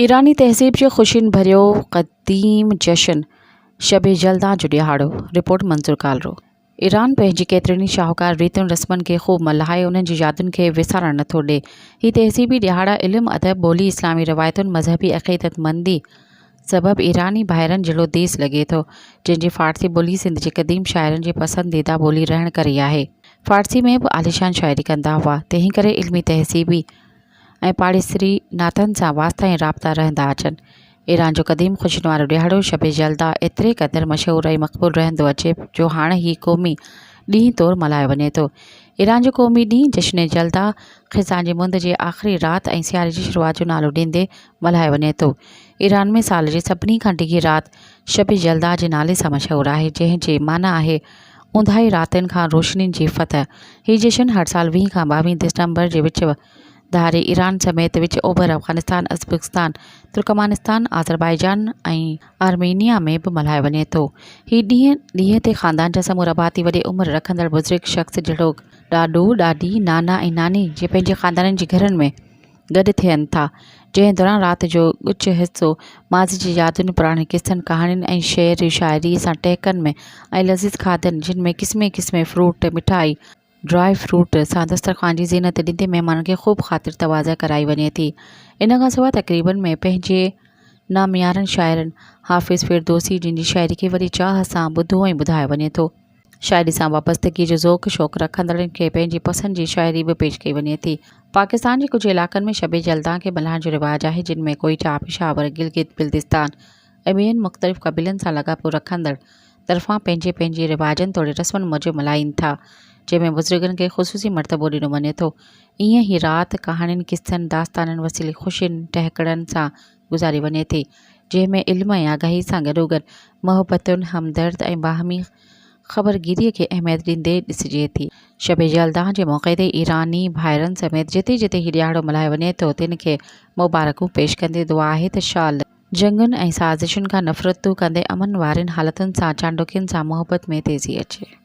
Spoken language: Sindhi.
ايراني تهذيب جي خوشين ڀريو قديم جشن شب يلدا جو ڏهاڙو، رپورٽ منظور ڪالرو. ايران پنهنجي ڪيترين ئي شاهوڪار ريتن رسمن کي خوب ملهائي انهن جي يادن کي وسارڻ نٿو ڏي. هي تهذيبي ڏهاڙا علم، ادب، ٻولي، اسلامي روايتن، مذهبي عقيدتمندي سبب ايراني ڀائرن جهڙو ديس لڳي ٿو، جنهن جي فارسي ٻولي سنڌ جي قديم شاعرن جي پسنديده ٻولي رهڻ ڪري آهي. فارسي ۾ به عاليشان شاعري ڪندا هئا، تنهن ڪري علمي تهذيبي ۽ پاڙيسري ناتن سان واسطا ۽ رابطا رهندا اچن. ايران جو قديم خوشين وارو ڏهاڙو شب يلدا ايتري قدر مشهور ۽ مقبول رهندو اچي جو هاڻ هي قومي ڏينهن طور ملهايو وڃي ٿو. ايران جو قومي ڏينهن جشن يلدا خزان جي مند جي آخري رات ۽ سياري جي شروعات جو نالو ڏيندي ملهايو وڃي ٿو. ايران ۾ سال جي سڀني کان ڊگهي رات شب يلدا جي نالي سان مشهور آهي جنهن جي معنيٰ آهي اونداهي راتين کان روشنين جي فتح. هي جشن هر سال 20 کان 22 ڊسمبر جي وچ ڌاري ايران سميت وچ اوڀر افغانستان، ازبڪستان، ترڪمانستان، آذربائيجان ۽ آرمينيا ۾ به ملهايو وڃي ٿو. هي ڏينهن ڏينهن تي خاندان جا سمورا ڀاتي وڏي عمر رکندڙ بزرگ شخص جهڙوڪ ڏاڏو، ڏاڏي، نانا ۽ ناني جي پنهنجي خاندانن جي گهرن ۾ گڏ ٿين ٿا، جنهن دوران رات جو ڳچ حصو ماضي جي يادن، پراڻين قصن ڪهاڻين ۽ شعر شاعريء سان ٽهڪن ۾ ۽ لذيذ کاڌن، جن ۾ قسمين قسمين فروٽ، مٺائي، ڊرائي فروٽ سان دسترخوان جي زينت ڏيندي مهمانن کي خوب خاطر تواضع ڪرائي وڃي ٿي. ان کان سواء تقريبن ۾ پنهنجي ناميارن شاعرن حافظ فردوسي جن جي شاعري کي وڏي چاهه سان ٻڌو ۽ ٻڌايو وڃي ٿو. شاعري سان وابستگيء جو ذوق شوق رکندڙن کي پنهنجي پسند جي شاعري به پيش ڪئي وڃي ٿي. پاڪستان جي ڪجهه علائقن ۾ شب يلدا کي ملهائڻ جو رواج آهي، جن ۾ ڪوئيٽا، پشاور، گلگت بلتستان ۽ ٻين مختلف قبيلن سان لاڳاپو رکندڙ طرفان پنهنجي پنهنجي رواجن توڙي رسمن موجب ملهائين ٿا، جنهن ۾ بزرگن کي خصوصي مرتبو ڏنو وڃي ٿو. ايئن هي رات ڪهاڻين، قصن، داستانن وسيلي خوشين، ٽهڪڙن سان گذاري وڃي ٿي، جنهن ۾ علم ۽ آگاهي سان گڏوگڏ محبتن، همدرد ۽ باهمي خبرگيريء کي اهميت ڏيندي ڏسجي ٿي. شب يلدا جي موقعي تي ايراني ڀائرن سميت جتي جتي هي ڏهاڙو ملهايو وڃي ٿو، تن کي مبارڪون پيش ڪندي دعا آهي ته شال جنگن ۽ سازشن کان نفرتون ڪندي امن وارين حالتن سان چانڊوڪين سان محبت ۾ تيزي اچي.